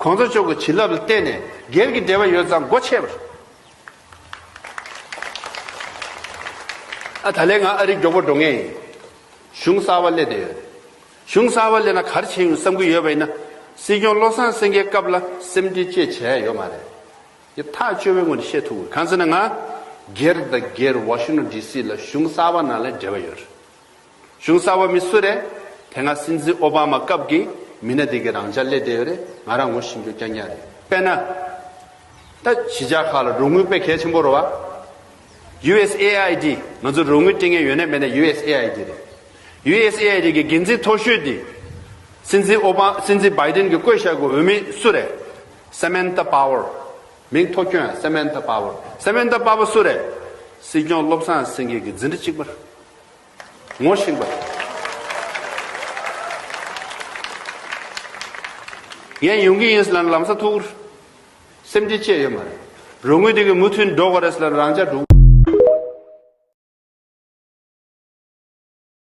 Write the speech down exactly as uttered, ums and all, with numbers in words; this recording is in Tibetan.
གོང་ས་མཆོག་གི་བྱིན་རླབས་ལ་བརྟེན་ནས་སྒེར་གྱི་འབྲེལ་བ་ཡོད་ཙང་སྒོ་ཕྱེ་བར། ཨ་ད་ལན་ང་ཨ་རི་མགྱོགས་པོ་འགྲོ་ངེས་ཡིན། གཞུང་གསར་པ་སླེབས་བསྡད་ཡོད་རེད། གཞུང་གསར་པ་སླེབས་ན་ག་རེ་བྱས་ཡོང་བསམ་གྱི་ཡོད་པ་ཡིན་ན། སྲིད་སྐྱོང་བློ་བཟང་སེང་གེའི་སྐབས་ལ་སེམས་ཁྲལ་ཅིག་བྱས་ཡོད་མ་རེད། དེ་ཐག་ཆོད་པའི་ངོས་ནས་བཤད་ཐུབ་ཀྱི། གང་ཟེར་ན་ང་སྒེར་དང་སྒེར་ཝ་ཤིང་ཊོན་ཌི་སི་ལ་གཞུང་གསར་པ་ནང་ལ་འབྲེལ་བ་ཡོད་རེད། གཞུང་གསར་པ་མི་སུ་རེད། དེ་སྔ་སྲིད་འཛིན་ཨོ་བྷ་མ་སྐབས་ཀྱི་མི་སྣ་དེ་གའི་རང་འཇགས་སླེབས་བསྡད་ཡོད་རེད། ང་རང་ངོ་ཤེས་རྒྱུ་རྐྱང་རྐྱང་རེད། དཔེར་ན། ད་གཞིས་ཆགས་ཁག་ལ་རོགས་དངུལ་དཔེ་གལ་ཆེན་པོ་རེད་བ། ཡུ་ཨེས་ཨེ་ཨའི་ཌི། ང་ཚོ་རོགས་དངུལ་སྤྲད་མཁན་ཡོད་ན་མེད་ན་ཡུ་ཨེས་ཨེ་ཨའི་ཌི་རེད། ཡུ་ཨེས་ཨེ་ཨའི་ཌི་གི་འགན་འཛིན་མཐོ་ཤོས་དེ། སྲིད་འཛིན་ཨོ་བྷ། སྲིད་འཛིན་བྷའི་ཌེན་གྱིས་བསྐོས་བཞག་གི་འོས་མི་སུ་རེད། སེ་མན་ཐ་པ་ཝར། མིང་ཐོ་སྐྱོན་ཡ། སེ་མན་ཐ་པ་ཝར། སེ་མན་ཐ་པ་ཝར་སུ་རེད། སྲིད་སྐྱོང་བློ་བཟང་སེང་གེ་གི་འཛིན་གྲྭ་གཅིག་པ་རེད། ངོ་ཤེས་པ། ངས་ཡོང་གི་ཡིན་ཟེར་ལབ་ན་ལམ་སང་ཐུག་གི་རེད། སེམས་ཁྲལ་བྱས་ཡོད་མ་རེད། རོགས་དངུལ་དེ་གི་མུ་མཐུད་འགྲོ་དགོས་རེད་ཟེར་ལབ་ན་རང་འཇགས་འགྲོ།